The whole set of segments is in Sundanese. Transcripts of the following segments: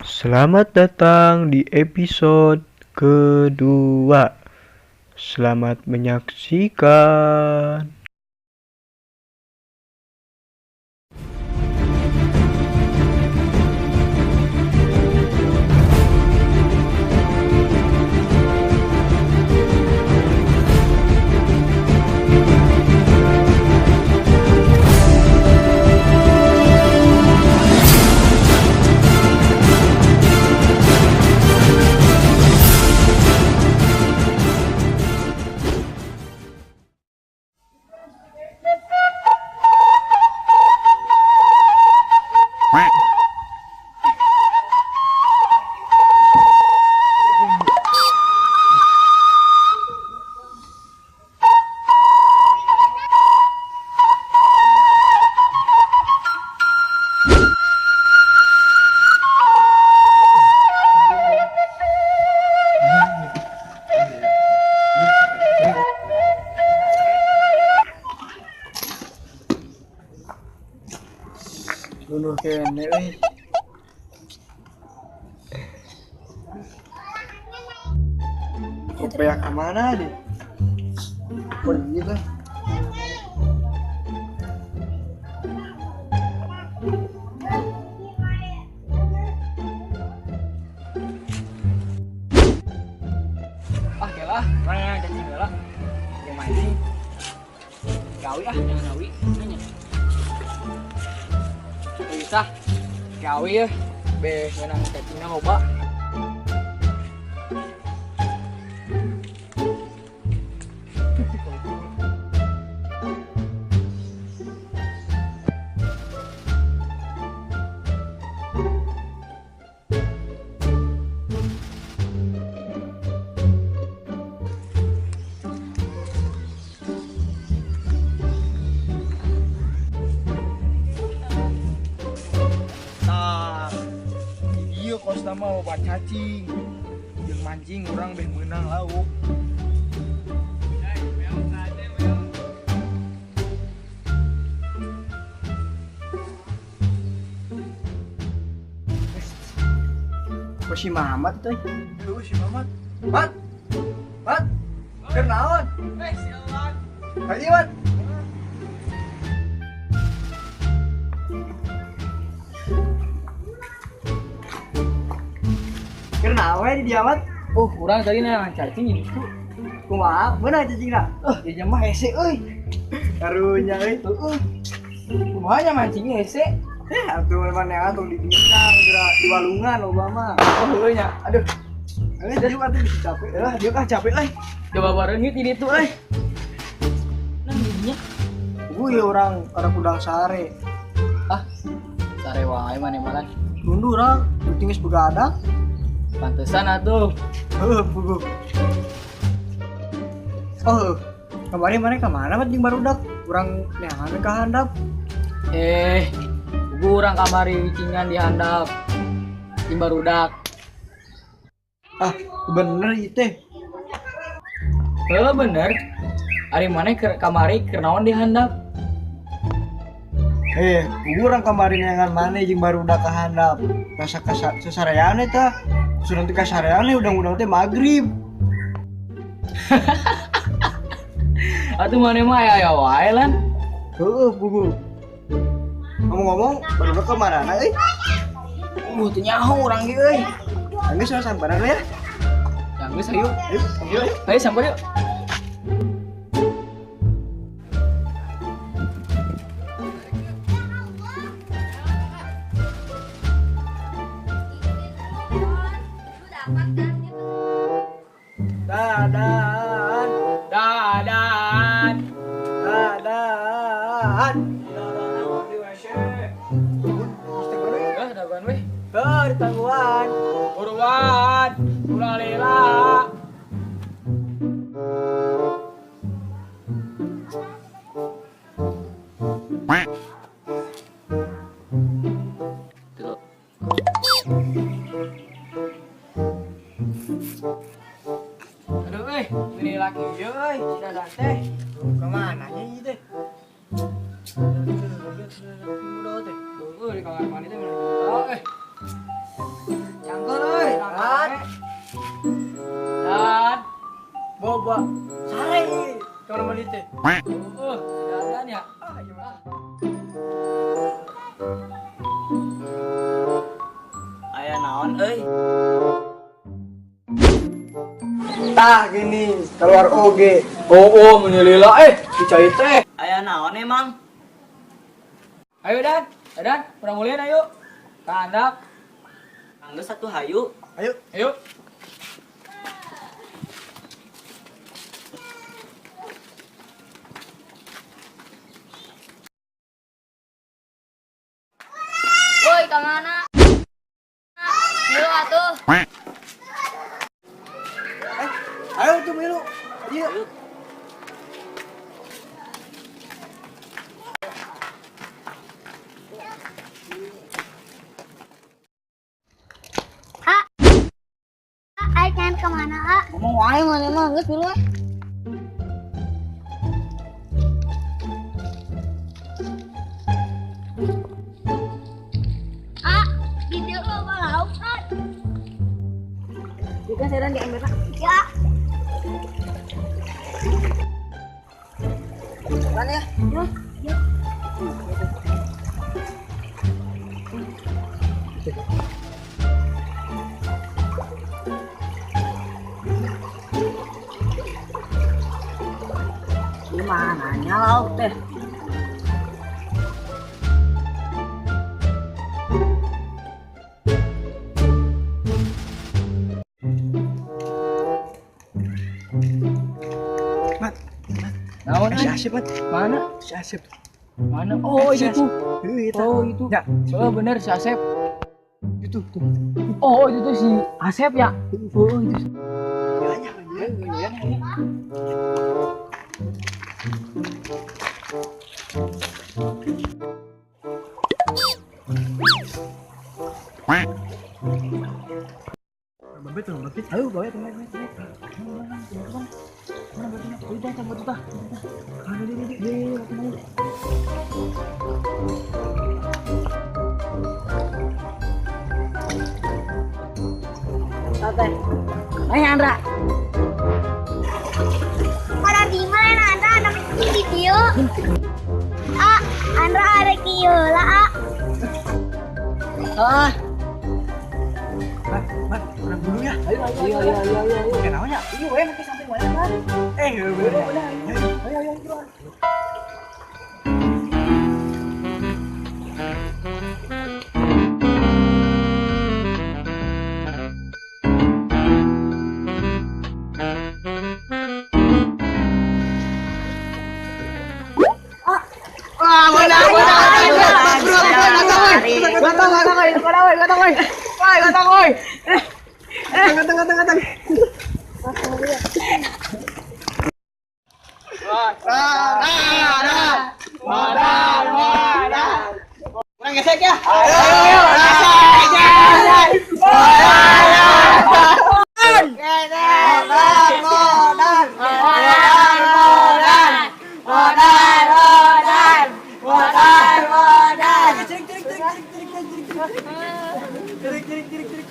Selamat datang di episode kedua. Selamat menyaksikan. Lulur kene euy. Kopeak kemana deh? Pergi lah. Ah, kela, mana cacing heula. Yang mancing. Gawi ah, jangan gawi, nanya. Bisa gawe ya, be menang cacingna loba. Kos nama obat cacing, yang mancing orang beh menang lauk. Kok si Mamat tuh? Lu si Mamat. Mat, Mat, kenaon? Si Elan. Ayo Mat. Kenapa di diamat? Oh, kurang tadi nah cacing ini tuh. Kumaha? Beunang cacingna? Ya mah hese euy. Karunya euy. Heeh. Kumaha nya mancingnya hese? Atuh memang atuh di bintang geura di walungan loba mah. Oh, heueuh nya. Aduh. Geus diuk atuh bisa capek. Lah, diuk ah capek euy. Coba bareungit ini tuh euy. Nang dinya. Gue orang udang sare. Ah. Sare wae maneh malan. Tunduh urang, penting geus begadang. Pantesan atuh. Heuh, puguh. Oh, kemarin mana kemana mat jeung barudak? Urang neangan ka handap. Puguh urang kamari wicingan di handap. Jeung barudak. Ah, bener ieu teh. Heuh, bener. Ari maneh kamari keur naon di handap? Puguh urang kamari neangan maneh jeung barudak ka handap. Rasa sasarean eta. Sudah nanti kasarean udang-udang teh maghrib. Atuh maneh mah aya wae lan. Heueuh puguh. Ngomong-ngomong, baru ke mana euy? Teu nyaho urang ge euy. Geus samperan ya. Ya geus ayo. Ayo. Ayo samper yuk. Dadan. Dadan. Dadan. Udah, dagoan weh. Heuh, ditangguhan. Buruan, ulah lila. Tuh. Aduh euy, ini laki euy, si Dadan teh. Kemana nya ieu teh? Di kamar mandi teh. Boba. Sare kamar mandi teh. Heeh, jalan ya. Ah, iya mah. Aya naon euy? Tah gini, keluar oge. Oh, menilila dicai teh. Aya naon emang? Ayo Dan, Dan, urang ulin ayo. Ka handap. Anggeus satu hayu. Ayo. Ayo. Woi, ka mana? Milu atuh. Ayo tuh milu. Iya. A. Ayo jangan kemana, A? Ngomong wae mana mah geus milu we. A, di dieu loba lauk, A. Juga sedan di emberna. Ya, Mana ya? ya, ya. Gimana nya lauk teh? Mat, Naon si Asep, Mat. Mana? Si Asep. Mana? Oh, Si itu. Asep. Heuh, eta. Oh, itu. Ya. Oh, bener si Asep. Itu tuh. Oh, itu tuh si Asep ya. Oh, itu. Banyak, banyak. Babet tuh, babet. Ayo, babet, babet, babet. Mana batunya? Oh, itu batu tah. Mana dia dia dia batu mana? Teh. Ayo Andra. Pada di mana Andra anak kecil di dieu? A, Andra ada kieu lah, A. Ah, Mat, Mat, urang dulu ya. Ayo, ayo, ayo, ayo, ayo, ayo. Kenapa ya? Iya, we nanti sampai mana kan? Bener. Ayo, ayo, ayo. Gatang, gatang, gatang, gatang, gatang, oi. Gatang, gatang, gatang. Kurang gesek ya? Ayo, ayo, gesek. Modal, modal, modal, modal, modal, modal. Cerik, cerik, cerik, cerik, cerik, cerik, cerik, cerik, cerik.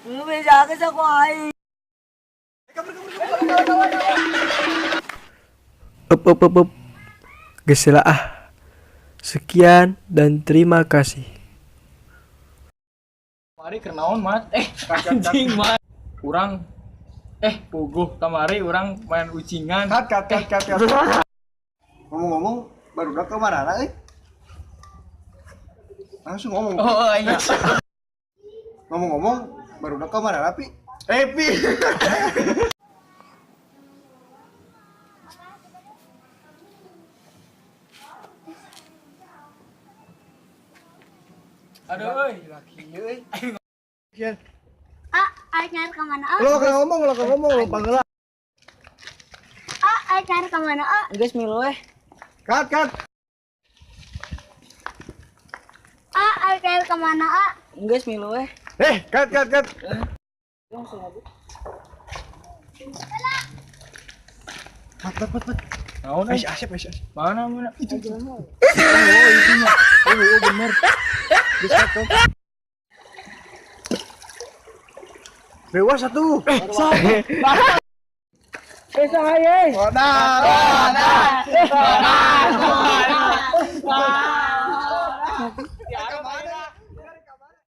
Lu bisa ke aku ai. Up, up, up, up. Geus ah. Sekian dan terima kasih. Kamari keur naon, Mat? Anjing, Mat. Urang puguh kamari urang main ucingan. Cut, cut, cut, cut, cut. Ngomong-ngomong, baru ke mana euy? Langsung ngomong. Oh, iya. Ngomong-ngomong, baru ke mana Pi? Pi. Aduh, euy. Laki euy. A, ayo nyari kemana, A? Lo kalau ngomong, lo kalau ngomong, lo panggil. A, ayo nyari kemana, A? Geus milu we. Cut, cut. A, ayo nyari kemana, A? Geus milu we. Cut, cut, cut. Mat, mat, mat, mat. Naon, Si Asep, si Asep. Mana, mana? Itu, itu. Oh, itunya. Oh, bener. Geus cut, tuh. Rewas atuh. Eh, saha ye? Bodas. Bodas. Bodas.